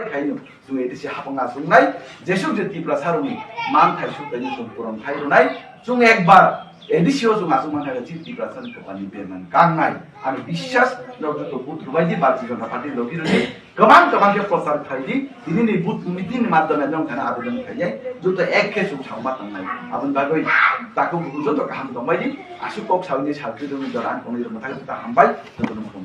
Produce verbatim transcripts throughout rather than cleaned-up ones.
Khaino chwng A D C hapang achuknai, jesuk je Tiprasa rokni manthai suk taino chwng puron khai rwnai, chwng ekbar A D C o chwng achuk mankha khe chini Tiprasa ni kwpal ni bemani kangnai. Ani biswas norok joto booth rwbai di, Bharatiya Janata Party logi rwdi, kwbang kwbang khe prochar khai di, tini ni booth meeting ni madhyome nong thana abedon khainai, joto ek khe chwng sauma tangnai. Aboni bagwi takhuk bukhuk joto kaham tongbai di, aswk kok sawi ni saltwi rwni jora ang tonwi rwma thang joto hambai, joto no mukhung.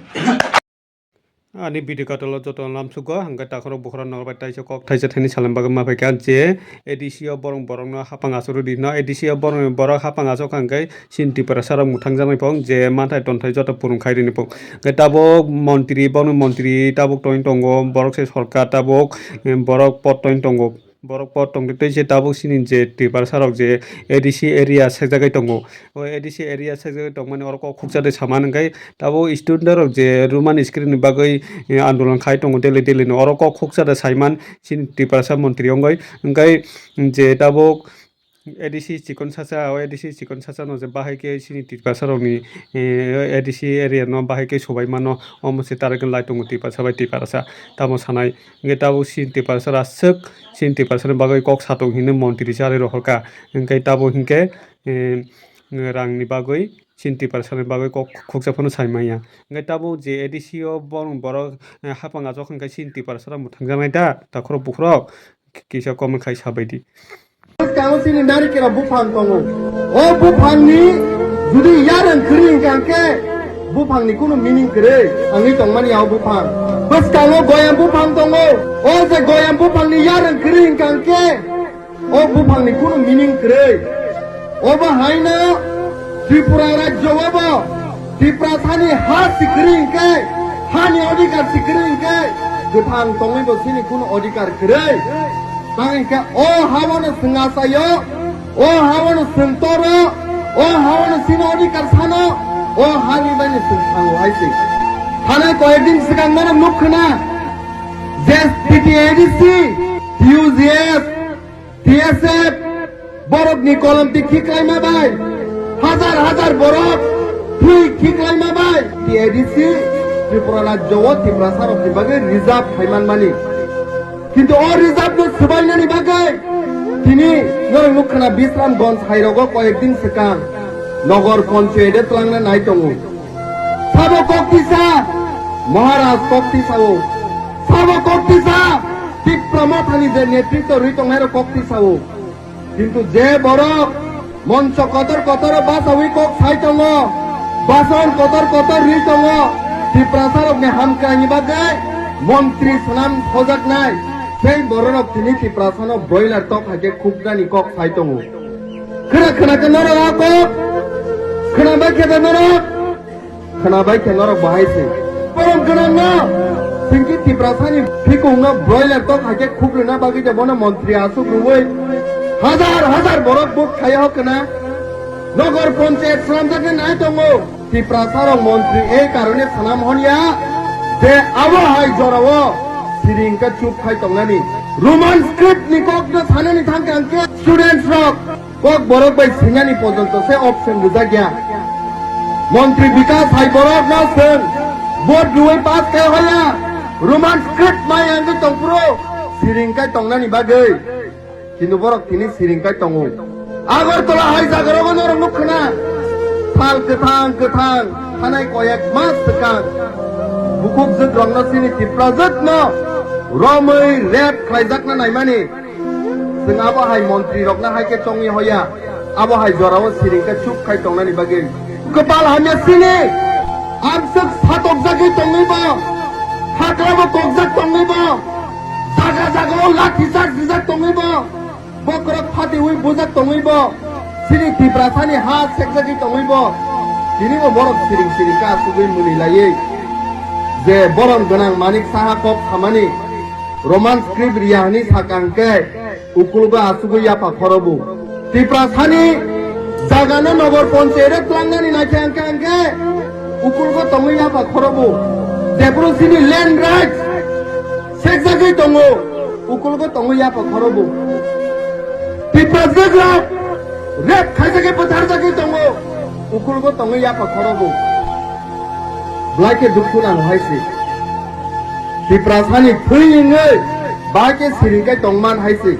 Ani video katalo joto lamsugo, hingke takhorok bukhorok nokbar taisa kok thaisa thaini salam bagwi ma phaikha je A D C o borok borokno hapang asuk rwdi no, A D C o borok borok hapang asuk kha hingke chini Tiprasa rok mwthang jaknai phong je manthai tonthai joto purung khai rini phong. Hingke tabuk montri, borokni montri tabuk tongwi tongo, borok se sorkar tabuk, em, borok pod tongwi tongo. Borok pod tongtwi tei se tabuk chini je Tiprasa rok je A D C area sekjagwi tongo. O A D C area sekjagwi tongmani oro kok khuksa de saman hwnkhe tabuk student rok je Roman script ni bagwi, eh, andolon khai tongo daily daily no, oro kok khuksa de saiman chini Tiprasa montri wngwi. Hwnkhe je tabuk A D C chikon sacha, o A D C chikon sacha no je bahai khe chini Tiprasa rokni, eh, A D C area no bahai khe subai mano, omo se tarik lai tongo Tiprasa bai Tiprasa tamo sanai. Hingke tabuk chini Tiprasa aswk chini Tiprasa ni bagwi kok satung hinwi montri se ari rohorkha. Hingke tabuk hingke, eh, rang ni bagwi chini Tiprasa ni bagwi kok khuksa phano sai manya. Hingke tabuk je A D C o borok, borok, eh, hapang achuk hingke chini Tiprasa rok mwthang jaknai da, takhorok bukhorok kisa comment khai sabai di. Bwskango chini narikela buphang tongo. O buphangni judi yarwng kwrwi hwnkha khe buphangni kunu meaning kwrwi wngwi tongmani o buphang. Bwskango goyam buphang tongo. O je goyam buphangni yarwng kwrwi hwnkha khe o buphangni kunu meaning kwrwi. Obo haino Tripura rajyo o bo Tiprasani ha sikiri hingke, hani odhikar sikiri hingke, kwthang tongwi bo chini kunu odhikar kwrwi. Tang hingke o haono chwng achaio, o haono chwng toro, o haono chini odhikar sano, o hani baino chwng thango hai se. Thanai koyek din swkang norok nuk khna, je T T A D C, T U G S, T S F, borokni kolomti khiklaima bai, hajar hajar borok thwi khiklaima bai, T A D C Tripura rajyo o Tiprasa rokni bagwi reserve phaiman mani. Kintu o reserve no swbainani bagwi tini norok nuk khna Bisramganj hai rogo koyek din swkang nogor ponchayat e twlangna nai tongo. Sabo kok tisa, Maharaj kok tisa o. Sabo kok tisa, Tipra Mothani je netritw rwi tongnai rok kok tisa o. Kintu je borok moncho kotor kotor o basawi kok sai tongo, bason kotor kotor rwi tongo, Tiprasa rokni hamkraini bagwi montri swnam thojaknai, sei bororok tini Tiprasano broiler tok hai khe khuknani kok sai tongo. Khna khna khe norok a kok, khna bai khe da norok. Khna bai khe norok bahai se. Borom gwnang no, singki Tiprasani phikung no broiler tok hai khe khuk rwna bagwi de bono montri asuk rwui hajar hajar borok vote khai o khna. Nogor ponchayat swnamjaknai nai tongo. Tiprasa rok montri ei karone swnam hon ya je abo hai jorao siring khe chup khai tongnani. Roman script ni kok no sanani thang khe ang khe students rok Kok borok bai sinani pojonto se option rijak ya. Montri Bikas hai borok no swng, vote rwui pass khe hoya, Roman script mai wngwi tongphuru siring kai tongnani bagwi. Kintu borok tini siring kai tongo. Agartala hai jagarogo norok nuk khna, sal kwthang kwthang thanai koyek mas swkang bukhuk jwk rokno chini Tipra jwk no romwi rape khlaijakna naimani. Chwng abo hai montri rokno hai khe chongwi hoya, abo hai jorao siring khe chuk khai tongnani bagwi. Kwpal hamya chini, amswk satokjagwi tongwi bo, haklabo kokjak tongwi bo, jaga jagao lathi charge rijak tongwi bo, bokhorok phatiwi bujak tongwi bo, chini Tiprasani ha sekjagwi tongwi bo, tini bo borok siring siring khe asugwi mwnwi laiwi je borom gwnang Manik Saha kok khamani. Roman script riya hwnwi saka hwnkhe, ukulgo asugwi yapha khorobu. Tiprasani jagano nogor ponchayat twlangnani naikhe hwnkhe hwnkhe, ukulgo tongwi yapha khorobu. Jephuru chini land rights sekjagwi tongo, ukulgo tongwi yapha khorobu. Tipra jwkrok rape khaijagwi bwtharjagwi tongo, ukulgo tongwi yapha khorobu. Belai khe dukhu nang hai se. Tiprasani thwi wngwi Bahai khe siring khe tongman hai se.